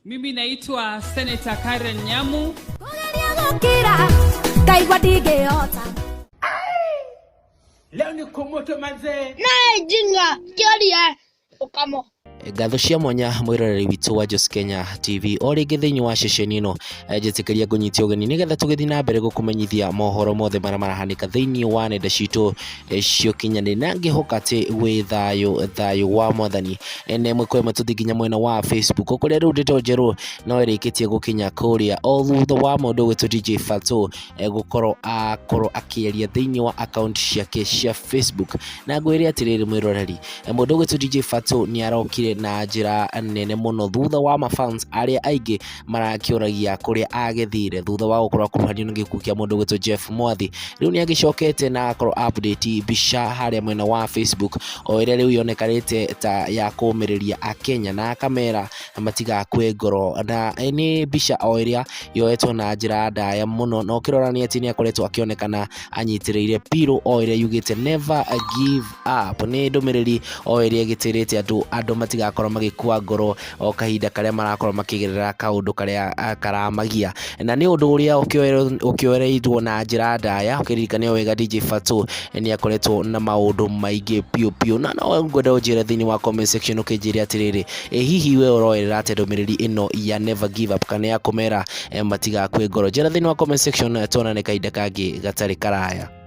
Mimi naitwa Senator Karen Nyamu. Kũgeria gũkira ngaigua ndingĩhota. Leo ni kumoto manzee. Naye jinga kĩoria ũkamo. Ngatho cia mwanya mwĩroreri witũ wa Jos Kenya TV o rĩngĩ thĩinĩ wa ceceni ĩno, njĩtĩkĩria ngũnyitie ũgeni nĩgetha tũgĩthiĩ na mbere gũkũmenyithia mohoro mothe marĩa marahanĩka thĩinĩ wa nenda citũ cia ũkinyanĩria, na ngĩhoka atĩ wĩ thayũ thayũ wa mwathani. Na ĩmwe kwa ĩmwe tũthiĩ nginya mwena wa Facebook kũrĩa rĩu ndeto njerũ no ĩrĩkĩtie gũkinya kũrĩa o thutha wa mũndũ ũgwĩtwo DJ Fatxo gũkorwo akorwo akĩaria thĩinĩ wa account ciake cia Facebook. Na ngwĩre atĩrĩrĩ mwĩroreri, mũndũ ũgwĩtwo DJ Fatxo nĩ arokire na njĩra nene mũno thutha wa mafans arĩa aingĩ marakĩũragia kũrĩa agĩthire thutha wa gũkorwo akuruhanio na gĩkuũ kĩa mũndũ ũgwĩtwo Jeff Mwathi. Rĩu nĩ agĩcokete na akorwo update mbica harĩa mwena wa Facebook o ĩrĩa rĩu yonekanĩte ta ya kũmĩrĩria akenya na akamera matigakue ngoro, na nĩ mbica o ĩrĩa yoetwo na njĩra ndaya mũno, na ũkĩrora nĩ atĩ nĩ akoretwo akĩonekana anyitĩrĩire pillow o ĩrĩa yugĩte "Never give up". Nĩ ndũmĩrĩri o ĩrĩa ĩgĩtĩrĩte andũ matigakorwo magĩkua ngoro o kahinda karĩa marakorwo makĩgerera kaũndũ karĩa karamagia, na nĩ ũndũ ũrĩa ũkĩoereirwo na njĩra ndaya. Ũkĩririkane wega DJ Fatxo nĩ akoretwo na maũndũ maingĩ piũ piũ, na no ngwenda ũnjĩre thĩinĩ wa comment section ũkĩnjĩre atĩrĩrĩ, ĩ hihi we ũroerera atĩa ndũmĩrĩri ĩno ya "Never give up" kana ya kũmera matigakue ngoro? Njĩra thĩinĩ wa comment section, tuonane kahinda kangĩ gatarĩ karaya.